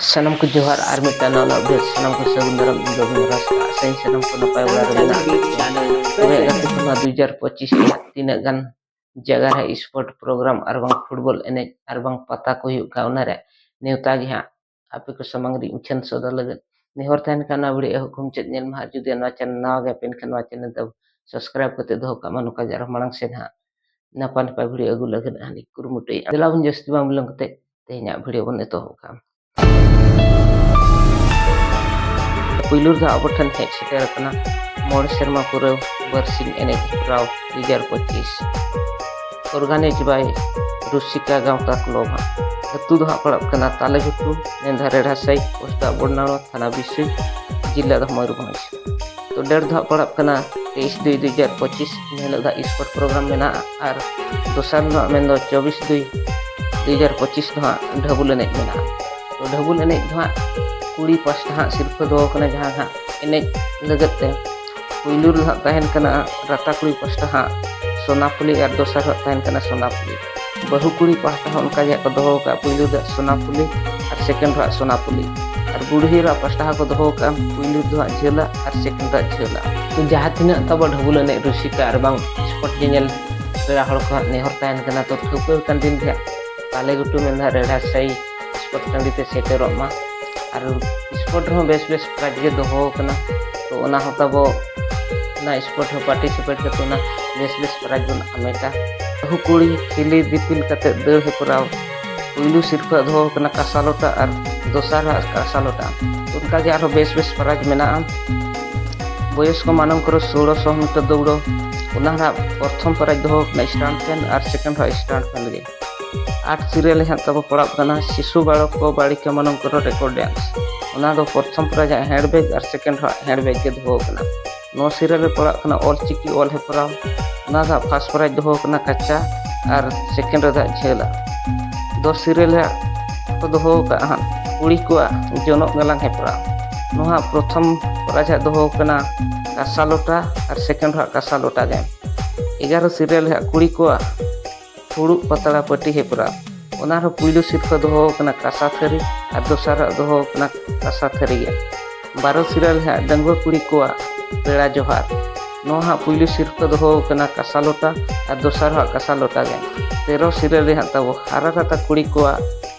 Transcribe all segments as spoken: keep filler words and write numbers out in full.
ᱥᱟᱱᱟᱢ ᱠᱚ ᱡᱚᱦᱟᱨ ᱟᱨ ᱢᱤᱫᱴᱟᱝ ᱱᱟᱣᱟ update᱾ ᱥᱟᱱᱟᱢ ᱠᱚ ᱥᱟᱹᱜᱩᱱ ᱫᱟᱨᱟᱢ, ᱤᱧ ᱵᱟᱹᱵᱩ ᱢᱟᱨᱟᱝ ᱥᱮᱛᱟᱜ ᱟᱥᱟᱧ ᱥᱟᱱᱟᱢ ᱠᱚ ᱱᱟᱯᱟᱭ ᱵᱟᱲᱟ ᱨᱮ ᱢᱮᱱᱟᱜ ᱯᱮᱭᱟ᱾ ᱛᱚᱵᱮ ᱜᱟᱛᱮ ᱠᱚ, ᱱᱚᱣᱟ ᱫᱩ ᱦᱟᱡᱟᱨ ᱯᱚᱸᱪᱤᱥ ᱨᱮ ᱛᱤᱱᱟᱹᱜ ᱜᱟᱱ ᱡᱟᱭᱜᱟ ᱨᱮ sport program ᱟᱨ ᱵᱟᱝ football ᱮᱱᱮᱡ ᱟᱨ ᱵᱟᱝ ᱯᱟᱛᱟ ᱠᱚ ᱦᱩᱭᱩᱜ ᱠᱟᱱ, ᱚᱱᱟ ᱨᱮ ᱱᱮᱣᱛᱟ ᱜᱮ ᱦᱟᱸᱜ ᱟᱯᱮ ᱠᱚ ᱥᱟᱢᱟᱝ ᱨᱮ ᱩᱪᱷᱟᱹᱱ ᱥᱚᱫᱚᱨ ᱞᱟᱹᱜᱤᱫ ᱱᱮᱦᱚᱨ ᱛᱟᱦᱮᱱ ᱠᱟᱱᱟ᱾ ᱱᱚᱣᱟ video ᱮᱦᱚᱵ ᱠᱷᱚᱱ ᱢᱩᱪᱟᱹᱫ ᱧᱮᱞ ᱢᱟ ᱦᱟᱸᱜ᱾ ᱡᱩᱫᱤ ᱱᱚᱣᱟ channel ᱱᱟᱣᱟ ᱜᱮᱭᱟ ᱯᱮ, ᱮᱱᱠᱷᱟᱱ ᱱᱚᱣᱟ channel ᱫᱚ subscribe ᱠᱟᱛᱮ ᱫᱚᱦᱚ ᱠᱟᱜ ᱢᱟ᱾ ᱱᱚᱝᱠᱟ ᱜᱮ ᱟᱨᱦᱚᱸ ᱢᱟᱲᱟᱝ ᱥᱮᱫ ᱦᱟᱸᱜ ᱱᱟᱯᱟᱭ ᱱᱟᱯᱟᱭ video ᱟᱹᱜᱩ ᱞᱟᱹᱜᱤᱫ ᱦᱟᱸᱜ ᱞᱤᱧ ᱠᱩᱨᱩᱢᱩᱴᱩᱭᱟ᱾ ᱫᱮᱞᱟ ᱵᱚᱱ ᱡᱟᱹᱥᱛᱤ ᱵᱟᱝ ᱵᱤᱞᱚᱢ ᱠᱟᱛᱮ ᱛᱮᱦᱮᱧᱟᱜ video ᱵᱚᱱ ᱮᱛᱚᱦᱚᱵ ᱠᱟᱜᱼᱟ᱾ ᱯᱩᱭᱞᱩ ᱨᱮᱫᱚ ᱟᱵᱚ ᱴᱷᱮᱱ ᱦᱮᱡ ᱥᱮᱴᱮᱨ ᱟᱠᱟᱱᱟ ᱢᱚᱬᱮ ᱥᱮᱨᱢᱟ ᱯᱩᱨᱟᱹᱣ ᱵᱟᱨᱥᱤᱧ ᱮᱱᱮᱡ ᱦᱮᱯᱨᱟᱣ ᱫᱩ ᱦᱟᱡᱟᱨ ᱯᱚᱸᱪᱤᱥ, organize by ᱨᱩᱥᱤᱠᱟ ᱜᱟᱶᱛᱟ club ᱦᱟᱸᱜ᱾ ᱟᱹᱛᱩ ᱫᱚ ᱦᱟᱸᱜ ᱯᱟᱲᱟᱜ ᱠᱟᱱᱟ ᱛᱟᱞᱮᱜᱷᱩᱴᱩ, ᱢᱮᱱᱫᱷᱟ ᱨᱮᱲᱦᱟ ᱥᱟᱹᱭ, ᱯᱚᱥᱫᱟ ᱵᱚᱲᱱᱟᱲᱟ, ᱛᱷᱟᱱᱟ ᱵᱤᱥᱩᱭ, ᱡᱤᱞᱟ ᱫᱚ ᱢᱚᱭᱩᱨᱵᱷᱚᱸᱡᱽ᱾ ᱛᱚ date ᱫᱚ ᱦᱟᱸᱜ ᱯᱟᱲᱟᱜ ᱠᱟᱱᱟ ᱛᱮᱭᱤᱥ ᱫᱩᱭ ᱫᱩ ᱦᱟᱡᱟᱨ ᱯᱚᱸᱪᱤᱥ, ᱤᱱᱟᱹ ᱦᱤᱞᱳᱜ ᱫᱚ ᱦᱟᱸᱜ sport program ᱢᱮᱱᱟᱜᱼᱟ᱾ ᱟᱨ ᱫᱚᱥᱟᱨ ᱦᱤᱞᱳᱜ ᱢᱮᱱᱫᱚ ᱪᱚᱵᱵᱤᱥ ᱫᱩᱭ ᱫᱩ ᱦᱟᱡᱟᱨ ᱯᱚᱸᱪᱤᱥ ᱫᱚ ᱦᱟᱸᱜ ᱰᱷᱟᱹᱵᱩᱞ ᱮᱱᱮᱡ ᱢᱮᱱᱟᱜᱼᱟ᱾ ᱛᱚ ᱰᱷᱟᱹᱵᱩᱞ ᱮᱱᱮᱡ ᱫᱚ ᱦᱟᱸᱜ ᱠᱩᱲᱤ ᱯᱟᱥᱴᱟ ᱦᱟᱸᱜ ᱥᱤᱨᱯᱟᱹ ᱫᱚᱦᱚ ᱠᱟᱱᱟ, ᱡᱟᱦᱟᱸ ᱦᱟᱸᱜ ᱮᱱᱮᱡ ᱞᱟᱹᱜᱤᱫ ᱛᱮ ᱯᱩᱭᱞᱩ ᱨᱮ ᱦᱟᱸᱜ ᱛᱟᱦᱮᱱ ᱠᱟᱱᱟ ᱨᱟᱛᱟ ᱠᱩᱲᱤ ᱯᱟᱥᱴᱟ ᱦᱟᱸᱜ ᱥᱳᱱᱟᱯᱩᱞᱤ ᱟᱨ ᱫᱚᱥᱟᱨ ᱦᱟᱸᱜ ᱛᱟᱦᱮᱱ ᱠᱟᱱᱟ ᱥᱳᱱᱟᱯᱩᱞᱤ᱾ ᱵᱟᱹᱦᱩ ᱠᱩᱲᱤ ᱯᱟᱦᱴᱟ ᱦᱚᱸ ᱚᱱᱠᱟ ᱜᱮ ᱦᱟᱸᱜ ᱠᱚ ᱫᱚᱦᱚ ᱟᱠᱟᱫᱼᱟ, ᱯᱩᱭᱞᱩ ᱫᱚ ᱦᱟᱸᱜ ᱥᱳᱱᱟᱯᱩᱞᱤ ᱟᱨ second ᱦᱟᱸᱜ ᱥᱳᱱᱟᱯᱩᱞᱤ᱾ ᱟᱨ ᱵᱩᱲᱦᱤ ᱮᱨᱟ ᱯᱟᱥᱴᱟ ᱦᱚᱸ ᱠᱚ ᱫᱚᱦᱚ ᱟᱠᱟᱫᱼᱟ, ᱯᱩᱭᱞᱩ ᱫᱚ ᱦᱟᱸᱜ ᱡᱷᱟᱹᱞᱟᱜ ᱟᱨ second ᱫᱚ ᱦᱟᱸᱜ ᱡᱷᱟᱹᱞᱟᱜ᱾ ᱛᱚ ᱡᱟᱦᱟᱸ ᱛᱤᱱᱟᱹᱜ ᱛᱟᱵᱚ ᱰᱷᱟᱹᱵᱩᱞ ᱮᱱᱮᱡ ᱨᱩᱥᱤᱠᱟ ᱟᱨ ᱵᱟᱝ sport ᱧᱮᱧᱮᱞ ᱯᱮᱲᱟ ᱦᱚᱲ ᱠᱚ ᱦᱟᱸᱜ ᱱᱮᱦᱚᱨ ᱛᱟᱦᱮᱱ ᱠᱟᱱᱟ, ᱛᱚ ᱴᱷᱟᱹᱣᱠᱟᱹ ᱟᱠᱟᱱ ᱫᱤᱱ ᱜᱮ ᱦᱟᱸᱜ ᱛᱟᱞᱮᱜᱷᱩᱴᱩ ᱢᱮᱱᱫᱷᱟ ᱨᱮᱲᱦᱟ ᱥᱟᱹᱭ sport ᱴᱟᱺᱰᱤ ᱛᱮ ᱥᱮᱴᱮᱨᱚᱜ ᱢᱟ᱾ ᱟᱨ sport ᱨᱮᱦᱚᱸ ᱵᱮᱥ ᱵᱮᱥ prize ᱜᱮ ᱫᱚᱦᱚ ᱟᱠᱟᱱᱟ, ᱛᱚ ᱚᱱᱟ ᱦᱚᱸ ᱛᱟᱵᱚ ᱚᱱᱟ sport ᱨᱮ participate ᱠᱟᱛᱮ ᱚᱱᱟ ᱵᱮᱥ ᱵᱮᱥ prize ᱵᱚᱱ ᱦᱟᱢᱮᱴᱟ᱾ ᱵᱟᱹᱦᱩ ᱠᱩᱲᱤ ᱴᱷᱤᱞᱤ ᱫᱤᱯᱤᱞ ᱠᱟᱛᱮ ᱫᱟᱹᱲ ᱦᱮᱯᱨᱟᱣ, ᱯᱩᱭᱞᱩ ᱥᱤᱨᱯᱟᱹ ᱫᱚᱦᱚ ᱠᱟᱱᱟ ᱠᱟᱸᱥᱟ ᱞᱚᱴᱟ ᱟᱨ ᱫᱚᱥᱟᱨ ᱦᱟᱸᱜ ᱠᱟᱸᱥᱟ ᱞᱚᱴᱟ᱾ ᱚᱱᱠᱟ ᱜᱮ ᱟᱨᱦᱚᱸ ᱵᱮᱥ ᱵᱮᱥ prize ᱢᱮᱱᱟᱜᱼᱟ᱾ ᱵᱚᱭᱚᱥ ᱠᱚ ᱢᱟᱱᱚᱝ ᱠᱚᱨᱚ ᱥᱳᱞᱳᱥᱚ ᱢᱤᱴᱟᱨ ᱫᱟᱹᱣᱲᱟᱹ, ᱚᱱᱟ ᱦᱟᱸᱜ ᱯᱨᱚᱛᱷᱚᱢ prize ᱫᱚᱦᱚ ᱠᱟᱱᱟ stand fan ᱟᱨ second ᱦᱚᱸ stand fan ᱜᱮ᱾ ᱟᱴ serial ᱨᱮ ᱦᱟᱸᱜ ᱛᱟᱵᱚ ᱯᱟᱲᱟᱜ ᱠᱟᱱᱟ ᱥᱤᱥᱩ ᱵᱟᱲᱚᱠ ᱠᱚ ᱵᱟᱲᱤᱠᱟ ᱢᱟᱱᱚᱝ ᱠᱚᱨᱚ record dance, ᱚᱱᱟ ᱫᱚ ᱯᱨᱚᱛᱷᱚᱢ prize ᱦᱟᱸᱜ hand bag ᱟᱨ second ᱦᱚᱸ hand bag ᱜᱮ ᱫᱚᱦᱚ ᱠᱟᱱᱟ᱾ ᱱᱚ serial ᱨᱮ ᱯᱟᱲᱟᱜ ᱠᱟᱱᱟ ᱚᱞ ᱪᱤᱠᱤ ᱚᱞ ᱦᱮᱯᱨᱟᱣ, ᱚᱱᱟ ᱫᱚ ᱦᱟᱸᱜ first prize ᱫᱚᱦᱚ ᱠᱟᱱᱟ ᱠᱟᱪᱟ ᱟᱨ second ᱨᱮᱫᱚ ᱦᱟᱸᱜ ᱡᱷᱟᱹᱞᱟ᱾ ᱫᱚᱥ serial ᱨᱮ ᱦᱟᱸᱜ ᱠᱚ ᱫᱚᱦᱚ ᱠᱟᱜᱼᱟ ᱦᱟᱸᱜ ᱠᱩᱲᱤ ᱠᱚᱣᱟᱜ ᱡᱚᱱᱚᱜ ᱜᱟᱞᱟᱝ ᱦᱮᱯᱨᱟᱣ, ᱱᱚᱣᱟ ᱦᱟᱸᱜ ᱯᱨᱚᱛᱷᱚᱢ prize ᱦᱟᱸᱜ ᱫᱚᱦᱚ ᱠᱟᱱᱟ ᱠᱟᱸᱥᱟ ᱞᱚᱴᱟ ᱟᱨ second ᱦᱟᱸᱜ ᱠᱟᱸᱥᱟ ᱞᱚᱴᱟ ᱜᱮ᱾ ᱮᱜᱟᱨᱚ serial ᱨᱮ ᱦᱟᱸᱜ ᱠᱩᱲᱤ ᱠᱚᱣᱟᱜ ᱯᱷᱩᱲᱩᱜ ᱯᱟᱛᱲᱟ ᱯᱟᱹᱴᱤ ᱦᱮᱯᱨᱟᱣ, ᱚᱱᱟ ᱨᱮᱦᱚᱸ ᱯᱩᱭᱞᱩ ᱥᱤᱨᱯᱷᱟᱹ ᱫᱚᱦᱚ ᱠᱟᱱᱟ ᱠᱟᱸᱥᱟ ᱛᱷᱟᱹᱨᱤ ᱟᱨ ᱫᱚᱥᱟᱨᱟᱜ ᱫᱚᱦᱚ ᱠᱟᱱᱟ ᱠᱟᱸᱥᱟ ᱛᱷᱟᱹᱨᱤ ᱜᱮ᱾ ᱵᱟᱨᱚ ᱥᱤᱨᱟᱹ ᱨᱮ ᱦᱟᱸᱜ ᱰᱟᱺᱜᱩᱣᱟᱹ ᱠᱩᱲᱤ ᱠᱚᱣᱟᱜ ᱯᱮᱲᱟ ᱡᱚᱦᱟᱨ, ᱱᱚᱣᱟ ᱦᱟᱸᱜ ᱯᱩᱭᱞᱩ ᱥᱤᱨᱯᱷᱟᱹ ᱫᱚᱦᱚ ᱠᱟᱱᱟ ᱠᱟᱸᱥᱟ ᱞᱚᱴᱟ ᱟᱨ ᱫᱚᱥᱟᱨ ᱦᱟᱸᱜ ᱠᱟᱸᱥᱟ ᱞᱚᱴᱟ ᱜᱮ᱾ ᱛᱮᱨᱚ ᱥᱤᱨᱟᱹ ᱨᱮ ᱦᱟᱸᱜ ᱛᱟᱵᱚ ᱦᱟᱨᱟ ᱠᱟᱛᱟ ᱠᱩᱲᱤ ᱠᱚᱣᱟᱜ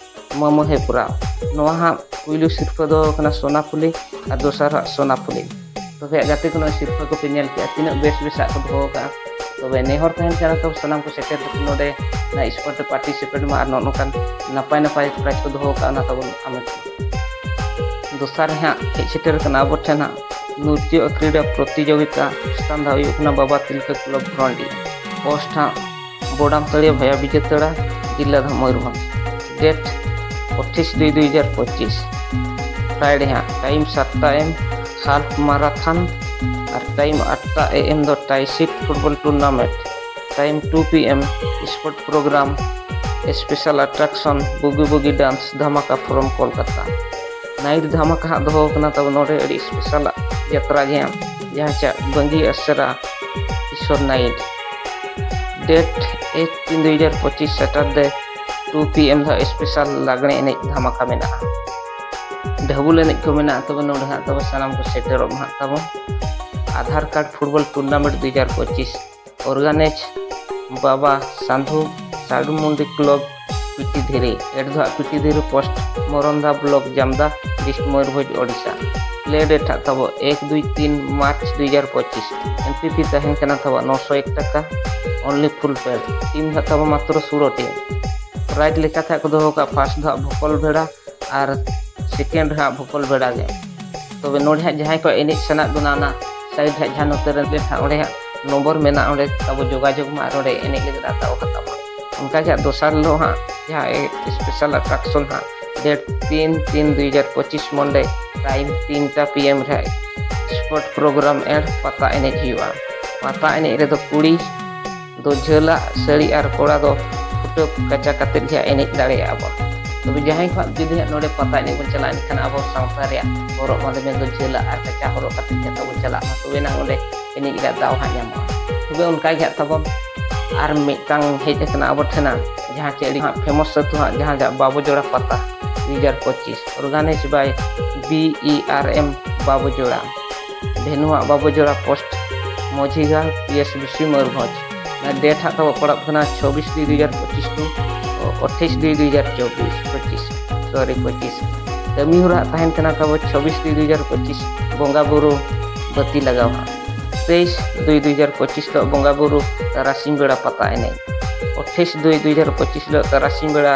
ᱢᱟᱢᱚ ᱦᱮᱯᱨᱟᱣ, ᱱᱚᱣᱟ ᱦᱟᱸᱜ ᱯᱩᱭᱞᱩ ᱥᱤᱨᱯᱷᱟᱹ ᱫᱚᱦᱚ ᱠᱟᱱᱟ ᱥᱳᱱᱟ ᱯᱷᱩᱞᱤ ᱟᱨ ᱫᱚᱥᱟᱨ ᱦᱟᱸᱜ ᱥᱳᱱᱟ ᱯᱷᱩᱞᱤ᱾ ᱛᱚᱵᱮ ᱦᱟᱸᱜ ᱜᱟᱛᱮ ᱠᱚ, ᱱᱚᱣᱟ ᱥᱤᱨᱯᱷᱟᱹ ᱠᱚᱯᱮ ᱧᱮᱞ ᱠᱮᱜᱼᱟ, ᱛᱤᱱᱟᱹᱜ ᱵᱮᱥ ᱵᱮᱥᱟᱜ ᱠᱚ ᱫᱚᱦᱚ ᱠᱟᱜᱼᱟ᱾ ᱛᱚᱵᱮ ᱱᱮᱦᱚᱨ ᱛᱟᱦᱮᱱ ᱠᱟᱱᱟ ᱛᱚ ᱥᱟᱱᱟᱢ ᱠᱚ ᱥᱮᱴᱮᱨ ᱠᱟᱛᱮ ᱱᱚᱰᱮ ᱱᱚᱣᱟ sport ᱨᱮ participate ᱢᱟ ᱟᱨ ᱱᱚᱜᱼᱚ ᱱᱚᱝᱠᱟᱱ ᱱᱟᱯᱟᱭ ᱱᱟᱯᱟᱭ prize ᱠᱚ ᱫᱚᱦᱚ ᱠᱟᱜᱼᱟ, ᱚᱱᱟ ᱛᱟᱵᱚᱱ ᱦᱟᱢᱮᱴ ᱢᱟ᱾ ᱫᱚᱥᱟᱨ ᱨᱮ ᱦᱟᱸᱜ ᱦᱮᱡ ᱥᱮᱴᱮᱨ ᱠᱟᱱᱟ ᱟᱵᱚ ᱴᱷᱮᱱ ᱦᱟᱸᱜ ᱱᱨᱤᱛᱭᱚ ᱠᱨᱤᱲᱟ ᱯᱨᱚᱛᱤᱡᱳᱜᱤᱛᱟ, ᱥᱛᱷᱟᱱ ᱫᱚ ᱦᱩᱭᱩᱜ ᱠᱟᱱᱟ ᱵᱟᱵᱟ ᱛᱤᱞᱠᱟᱹ ᱠᱞᱚᱵᱽ ᱵᱷᱚᱨᱚᱱᱰᱤ᱾ Post ᱦᱟᱸᱜ ᱵᱚᱰᱟᱢ ᱛᱟᱹᱲᱤᱭᱟᱹ ᱵᱷᱟᱭᱟ ᱵᱤᱡᱮᱛᱟᱹᱲᱟ, ᱡᱮᱞᱟ ᱫᱚ ᱢᱚᱭᱩᱨᱵᱷᱚᱸᱡᱽ᱾ Date ᱯᱚᱸᱪᱤᱥ ᱫᱩᱭ ᱫᱩᱭ ᱦᱟᱡᱟᱨ ᱯᱚᱸᱪᱤᱥ, Friday ᱦᱟᱸᱜ᱾ Time ᱥᱟᱛᱴᱟ AM half marathon R time ᱟᱴᱴᱟ AM ᱫᱚ tie sheet football tournament᱾ Time two PM sport program, special attraction boogie boogie dance ᱫᱷᱟᱢᱟᱠᱟ from ᱠᱳᱞᱠᱟᱛᱟ᱾ Night ᱫᱷᱟᱢᱟᱠᱟ ᱦᱟᱸᱜ ᱫᱚᱦᱚ ᱠᱟᱱᱟ ᱛᱟᱵᱚ ᱱᱚᱰᱮ ᱟᱹᱰᱤ special ᱡᱟᱛᱨᱟ ᱜᱮ ᱦᱟᱸᱜ, ᱡᱟᱦᱟᱸ ᱪᱮ ᱵᱟᱝᱜᱤ ᱟᱥᱨᱟ ᱤᱥᱚᱨ night᱾ Date eight ᱛᱤᱱ ᱫᱩᱭ ᱦᱟᱡᱟᱨ ᱯᱚᱸᱪᱤᱥ Saturday two PM ᱫᱚ special ᱞᱟᱜᱽᱬᱮ ᱮᱱᱮᱡ ᱫᱷᱟᱢᱟᱠᱟ ᱢᱮᱱᱟᱜᱼᱟ᱾ ᱰᱷᱟᱵᱩᱞ ᱮᱱᱮᱡ ᱠᱚ ᱢᱮᱱᱟᱜᱼᱟ, ᱛᱚᱵᱮ ᱱᱚᱰᱮ ᱦᱟᱸᱜ ᱛᱟᱵᱚ ᱥᱟᱱᱟᱢ ᱠᱚ ᱥᱮᱴᱮᱨᱚᱜ ᱢᱟ ᱦᱟᱸᱜ ᱛᱟᱵᱚ᱾ ᱟᱫᱷᱟᱨ card football tournament ᱫᱩᱭ ᱦᱟᱡᱟᱨ ᱯᱚᱸᱪᱤᱥ, organize ᱵᱟᱵᱟ ᱥᱟᱱᱫᱷᱩ ᱥᱟᱰᱩᱢᱩᱱᱰᱤ ᱠᱞᱚᱵᱽ ᱯᱤᱴᱤ ᱫᱷᱤᱨᱤ, ᱮᱰ ᱫᱚ ᱦᱟᱸᱜ ᱯᱤᱴᱤ ᱫᱷᱤᱨᱤ, post ᱢᱚᱨᱚᱱᱫᱟ block ᱡᱟᱢᱫᱟ, district Mayurbhanj, Odisha. Play date ᱦᱟᱸᱜ ᱛᱟᱵᱚ ᱮᱠ ᱫᱩᱭ ᱛᱤᱱ March ᱫᱩᱭ ᱦᱟᱡᱟᱨ ᱯᱚᱸᱪᱤᱥ᱾ Entry fee ᱛᱟᱦᱮᱱ ᱠᱟᱱᱟ ᱛᱟᱵᱚ ᱱᱚᱥᱚ ᱮᱠ ᱴᱟᱠᱟ, only full paid᱾ Team ᱦᱟᱸᱜ ᱛᱟᱵᱚ ᱢᱟᱛᱨᱚ ᱥᱩᱲᱚ ᱴᱤ᱾ Prize ᱞᱮᱠᱟᱛᱮ ᱦᱟᱸᱜ ᱠᱚ ᱫᱚᱦᱚ ᱠᱟᱜᱼᱟ, first ᱫᱚ ᱦᱟᱸᱜ ᱵᱷᱚᱠᱚᱞ ᱵᱷᱮᱲᱟ ᱟᱨ second ᱨᱮ ᱦᱟᱸᱜ ᱵᱷᱚᱠᱚᱞ ᱵᱷᱮᱲᱟ ᱜᱮ᱾ ᱛᱚᱵᱮ ᱱᱚᱰᱮ ᱦᱟᱸᱜ ᱡᱟᱦᱟᱸᱭ ᱠᱚ ᱮᱱᱮᱡ ᱥᱟᱱᱟᱭᱮᱫ ᱵᱚᱱᱟ, ᱚᱱᱟ side ᱦᱟᱸᱜ ᱡᱟᱦᱟᱸ ᱱᱚᱛᱮ ᱨᱮ ᱦᱟᱸᱜ, ᱚᱸᱰᱮ ᱦᱟᱸᱜ number ᱢᱮᱱᱟᱜᱼᱟ, ᱚᱸᱰᱮ ᱛᱟᱵᱚ ᱡᱳᱜᱟᱡᱳᱜᱽ ᱢᱟ ᱟᱨ ᱚᱸᱰᱮ ᱮᱱᱮᱡ ᱞᱟᱹᱜᱤᱫ ᱦᱟᱸᱜ ᱛᱟᱵᱚ ᱦᱟᱛᱟᱣ ᱢᱟ᱾ ᱚᱱᱠᱟ ᱜᱮ ᱦᱟᱸᱜ ᱫᱚᱥᱟᱨ ᱦᱤᱞᱳᱜ ᱦᱟᱸᱜ ᱡᱟᱦᱟᱸ special attraction ᱦᱟᱸᱜ date ᱛᱤᱱ ᱛᱤᱱ ᱫᱩᱭ ᱦᱟᱡᱟᱨ ᱯᱚᱸᱪᱤᱥ Monday, time ᱛᱤᱱᱴᱟ PM ᱨᱮ ᱦᱟᱸᱜ sport program and ᱯᱟᱛᱟ ᱮᱱᱮᱡ ᱦᱩᱭᱩᱜᱼᱟ᱾ ᱯᱟᱛᱟ ᱮᱱᱮᱡ ᱨᱮᱫᱚ ᱠᱩᱲᱤ ᱫᱚ ᱡᱷᱟᱹᱞᱟᱜ ᱥᱟᱹᱲᱤ ᱟᱨ ᱠᱚᱲᱟ ᱫᱚ ᱯᱷᱩᱴᱟᱹ ᱠᱟᱪᱟ ᱠᱟᱛᱮᱫ ᱜᱮ ᱦᱟᱸᱜ ᱮᱱᱮᱡ ᱫᱟᱲᱮᱭᱟᱜᱼᱟ ᱵᱚᱱ᱾ ᱛᱚᱵᱮ ᱡᱟᱦᱟᱸᱭ ᱠᱚ ᱦᱟᱸᱜ ᱡᱩᱫᱤ ᱦᱟᱸᱜ ᱱᱚᱰᱮ ᱯᱟᱛᱟ ᱮᱱᱮᱡ ᱵᱚᱱ ᱪᱟᱞᱟᱜᱼᱟ, ᱮᱱᱠᱷᱟᱱ ᱟᱵᱚ ᱥᱟᱶᱛᱟ ᱨᱮᱭᱟᱜ ᱦᱚᱨᱚᱜ ᱵᱟᱸᱫᱮ ᱢᱮᱱᱫᱚ ᱡᱷᱟᱹᱞᱟᱜ ᱟᱨ ᱠᱟᱪᱟ ᱦᱚᱨᱚᱜ ᱠᱟᱛᱮᱫ ᱜᱮ ᱛᱟᱵᱚᱱ ᱪᱟᱞᱟᱜ ᱢᱟ, ᱛᱚᱵᱮ ᱱᱟᱝ ᱚᱸᱰᱮ ᱮᱱᱮᱡ ᱨᱮᱭᱟᱜ ᱫᱟᱣ ᱦᱟᱸᱜ ᱧᱟᱢᱚᱜᱼᱟ᱾ ᱛᱚᱵᱮ ᱚᱱᱠᱟ ᱜᱮ ᱦᱟᱸᱜ ᱛᱟᱵᱚᱱ ᱟᱨ ᱢᱤᱫᱴᱟᱝ ᱦᱮᱡ ᱟᱠᱟᱱᱟ ᱟᱵᱚ ᱴᱷᱮᱱᱟᱜ ᱡᱟᱦᱟᱸ ᱪᱮ ᱟᱹᱰᱤ ᱦᱟᱸᱜ famous ᱟᱹᱛᱩ ᱦᱟᱸᱜ, ᱡᱟᱦᱟᱸ ᱡᱟᱦᱟᱸ ᱵᱟᱵᱚᱡᱚᱲᱟ ᱯᱟᱛᱟ ᱫᱩ ᱦᱟᱡᱟᱨ ᱯᱚᱸᱪᱤᱥ, organized by B E R M ᱵᱟᱵᱚᱡᱚᱲᱟ᱾ Venue ᱦᱟᱸᱜ ᱵᱟᱵᱚᱡᱚᱲᱟ post ᱢᱚᱡᱷᱤᱜᱷᱟᱲ, P S ᱵᱤᱥᱩᱭ, ᱢᱚᱭᱩᱨᱵᱷᱚᱸᱡᱽ᱾ ᱚᱱᱟ date ᱦᱟᱸᱜ ᱛᱟᱵᱚ ᱯᱟᱲᱟᱜ ᱠᱟᱱᱟ ᱪᱷᱚᱵᱵᱤᱥ ᱫᱩᱭ ᱫᱩ ᱦᱟᱡᱟᱨ ᱯᱚᱸᱪᱤᱥ ᱠᱷᱚᱱ ᱟᱴᱷᱟᱤᱥ ᱫᱩᱭ ᱫᱩ ᱦᱟᱡᱟᱨ ᱪᱚᱵᱵᱤᱥ, ᱯᱚᱸᱪᱤᱥ, sorry, ᱯᱚᱸᱪᱤᱥ᱾ ᱠᱟᱹᱢᱤ ᱦᱚᱨᱟ ᱦᱟᱸᱜ ᱛᱟᱦᱮᱱ ᱠᱟᱱᱟ ᱛᱟᱵᱚ ᱪᱷᱚᱵᱵᱤᱥ ᱫᱩᱭ ᱫᱩ ᱦᱟᱡᱟᱨ ᱯᱚᱸᱪᱤᱥ ᱵᱚᱸᱜᱟ ᱵᱩᱨᱩ ᱵᱟᱹᱛᱤ ᱞᱟᱜᱟᱣ ᱦᱟᱸᱜ᱾ ᱛᱮᱭᱤᱥ ᱫᱩᱭ ᱫᱩ ᱦᱟᱡᱟᱨ ᱯᱚᱸᱪᱤᱥ ᱫᱚ ᱵᱚᱸᱜᱟ ᱵᱩᱨᱩ ᱛᱟᱨᱟᱥᱤᱧ ᱵᱮᱲᱟ ᱯᱟᱛᱟ ᱮᱱᱮᱡ᱾ ᱟᱴᱷᱟᱤᱥ ᱫᱩᱭ ᱫᱩ ᱦᱟᱡᱟᱨ ᱯᱚᱸᱪᱤᱥ ᱦᱤᱞᱳᱜ ᱛᱟᱨᱟᱥᱤᱧ ᱵᱮᱲᱟ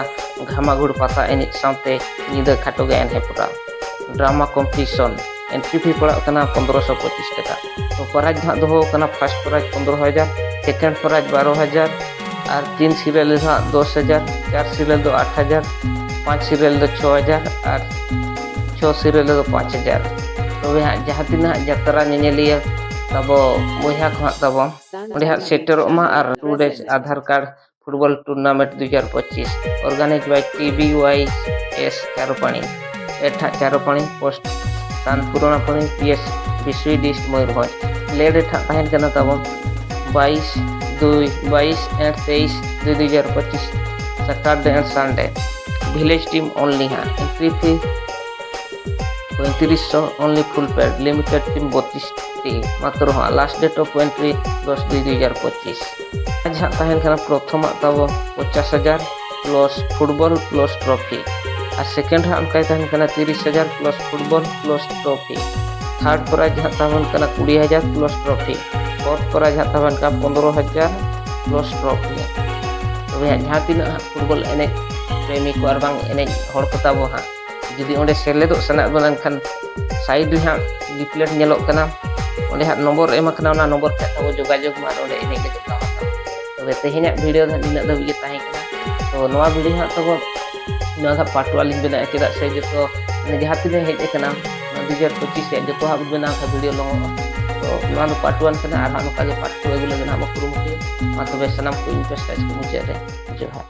ᱜᱷᱟᱢᱟᱜᱩᱲ ᱯᱟᱛᱟ ᱮᱱᱮᱡ ᱥᱟᱶᱛᱮ ᱧᱤᱫᱟᱹ ᱠᱷᱟᱴᱚ ᱜᱟᱭᱟᱱ ᱦᱮᱯᱨᱟᱣ᱾ Drama competition, entry fee ᱯᱟᱲᱟᱜ ᱠᱟᱱᱟ ᱯᱚᱱᱫᱽᱨᱚᱥᱚ ᱯᱚᱸᱪᱤᱥ ᱴᱟᱠᱟ᱾ ᱛᱚ prize ᱫᱚ ᱦᱟᱸᱜ ᱫᱚᱦᱚ ᱠᱟᱱᱟ first prize ᱯᱚᱱᱫᱽᱨᱚ ᱦᱟᱡᱟᱨ, second prize ᱵᱟᱨᱚ ᱦᱟᱡᱟᱨ, ᱟᱨ ᱛᱤᱱ serial ᱫᱚ ᱦᱟᱸᱜ ᱫᱚᱥ ᱦᱟᱡᱟᱨ, ᱪᱟᱨ serial ᱫᱚ ᱟᱴ ᱦᱟᱡᱟᱨ, ᱯᱟᱸᱪ serial ᱫᱚ ᱪᱷᱚ ᱦᱟᱡᱟᱨ ᱟᱨ ᱪᱷᱚ serial ᱫᱚ ᱯᱟᱸᱪ ᱦᱟᱡᱟᱨ᱾ ᱛᱚᱵᱮ ᱦᱟᱸᱜ ᱡᱟᱦᱟᱸ ᱛᱤᱱᱟᱹᱜ ᱦᱟᱸᱜ ᱡᱟᱛᱨᱟ ᱧᱮᱧᱮᱞᱤᱭᱟᱹ ᱛᱟᱵᱚ ᱵᱚᱭᱦᱟ ᱠᱚ ᱦᱟᱸᱜ ᱛᱟᱵᱚ ᱚᱸᱰᱮ ᱦᱟᱸᱜ ᱥᱮᱴᱮᱨᱚᱜ ᱢᱟ ᱟᱨ two days Aadhaar card football tournament ᱫᱩ ᱦᱟᱡᱟᱨ ᱯᱚᱸᱪᱤᱥ, organized by T B Y S ᱪᱟᱨᱚᱯᱟᱲᱤ, ᱮᱴᱷᱟᱜ ᱪᱟᱨᱚᱯᱟᱲᱤ, post ᱥᱟᱱᱯᱩᱨᱚᱱᱟᱯᱟᱲᱤ, P S ᱵᱤᱥᱩᱭ, district Mayurbhanj. ᱞᱮ date ᱦᱟᱸᱜ ᱛᱟᱦᱮᱱ ᱠᱟᱱᱟ ᱛᱟᱵᱚᱱ ᱵᱟᱭᱤᱥ ᱫᱩᱭ, ᱵᱟᱭᱤᱥ and ᱛᱮᱭᱤᱥ ᱫᱩᱭ ᱫᱩ ᱦᱟᱡᱟᱨ ᱯᱚᱸᱪᱤᱥ, Saturday and Sunday᱾ Village team only ᱦᱟᱸᱜ, entry fee ᱯᱚᱸᱭᱛᱨᱤᱥ ᱥᱚ, only full paid, limited team ᱵᱚᱛᱤᱥ ᱴᱤ ᱢᱟᱛᱨᱚ ᱦᱟᱸᱜ᱾ Last date of entry ᱫᱚᱥ ᱫᱩᱭ ᱫᱩ ᱦᱟᱡᱟᱨ ᱯᱚᱸᱪᱤᱥ᱾ prize ᱦᱟᱸᱜ ᱛᱟᱦᱮᱱ ᱠᱟᱱᱟ ᱯᱨᱚᱛᱷᱚᱢᱟᱜ ᱛᱟᱵᱚ ᱯᱚᱧᱪᱟᱥ ᱦᱟᱡᱟᱨ plus football plus trophy, ᱟᱨ second ᱦᱟᱸᱜ ᱚᱱᱠᱟᱭ ᱛᱟᱦᱮᱱ ᱠᱟᱱᱟ ᱛᱤᱨᱤᱥ ᱦᱟᱡᱟᱨ plus football plus trophy᱾ Third prize ᱦᱟᱸᱜ ᱛᱟᱵᱚᱱ ᱠᱟᱱᱟ ᱠᱩᱲᱤ ᱦᱟᱡᱟᱨ plus trophy᱾ Fourth prize ᱦᱟᱸᱜ ᱛᱟᱵᱚᱱ ᱠᱟᱱᱟ ᱯᱚᱱᱫᱽᱨᱚ ᱦᱟᱡᱟᱨ plus trophy᱾ ᱛᱚᱵᱮ ᱦᱟᱸᱜ ᱡᱟᱦᱟᱸ ᱛᱤᱱᱟᱹᱜ ᱦᱟᱸᱜ football ᱮᱱᱮᱡ ᱯᱨᱮᱢᱤ ᱠᱚ ᱟᱨ ᱵᱟᱝ ᱮᱱᱮᱡ ᱦᱚᱲ ᱠᱚ ᱛᱟᱵᱚ ᱦᱟᱸᱜ, ᱡᱩᱫᱤ ᱚᱸᱰᱮ ᱥᱮᱞᱮᱫᱚᱜ ᱥᱟᱱᱟᱭᱮᱫ ᱵᱚᱱᱟ, ᱮᱱᱠᱷᱟᱱ side ᱨᱮ ᱦᱟᱸᱜ leaflet ᱧᱮᱞᱚᱜ ᱠᱟᱱᱟ, ᱚᱸᱰᱮ ᱦᱟᱸᱜ number ᱮᱢ ᱟᱠᱟᱱᱟ, ᱚᱱᱟ number ᱛᱮ ᱟᱵᱚ ᱡᱳᱜᱟᱡᱳᱜᱽ ᱢᱟ ᱟᱨ ᱚᱸᱰᱮ ᱮᱱᱮᱡ ᱞᱟᱹᱜᱤᱫ ᱛᱟᱵᱚᱱ᱾ ᱛᱚᱵᱮ ᱛᱮᱦᱮᱧᱟᱜ video ᱫᱚ ᱦᱟᱸᱜ ᱱᱤᱱᱟᱹᱜ ᱫᱷᱟᱹᱵᱤᱡ ᱜᱮ ᱛᱟᱦᱮᱸ ᱠᱟᱱᱟ᱾ ᱛᱚ ᱱᱚᱣᱟ video ᱦᱟᱸᱜ ᱛᱟᱵᱚ ᱱᱚᱣᱟ ᱫᱚ part one ᱞᱤᱧ ᱵᱮᱱᱟᱣᱮᱫᱼᱟ, ᱪᱮᱫᱟᱜ ᱥᱮ ᱡᱚᱛᱚ ᱢᱟᱱᱮ ᱡᱟᱦᱟᱸ ᱛᱤᱱᱟᱹᱜ ᱦᱮᱡ ᱟᱠᱟᱱᱟ ᱱᱚᱣᱟ ᱫᱩ ᱦᱟᱡᱟᱨ ᱯᱚᱸᱪᱤᱥ ᱨᱮᱭᱟᱜ ᱡᱚᱛᱚᱣᱟᱜ ᱵᱮᱱᱟᱣ ᱠᱷᱟᱱ video ᱞᱚᱝᱚᱜᱼᱟ᱾ ᱛᱚ ᱱᱚᱣᱟ ᱫᱚ part one ᱠᱟᱱᱟ, ᱟᱨᱦᱚᱸ ᱱᱚᱝᱠᱟ ᱜᱮ part two ᱟᱹᱜᱩ ᱞᱟᱹᱜᱤᱫ ᱦᱟᱸᱜ ᱵᱚ ᱠᱩᱨᱩᱢᱩᱴᱩᱭᱟ᱾ ᱢᱟ ᱛᱚᱵᱮ ᱥᱟᱱᱟᱢ ᱠᱚ ᱤᱧ ᱯᱟᱥᱴᱟ ᱥᱮᱫ ᱢᱩᱪᱟᱹᱫ ᱨᱮ ᱡᱚᱦᱟᱨ᱾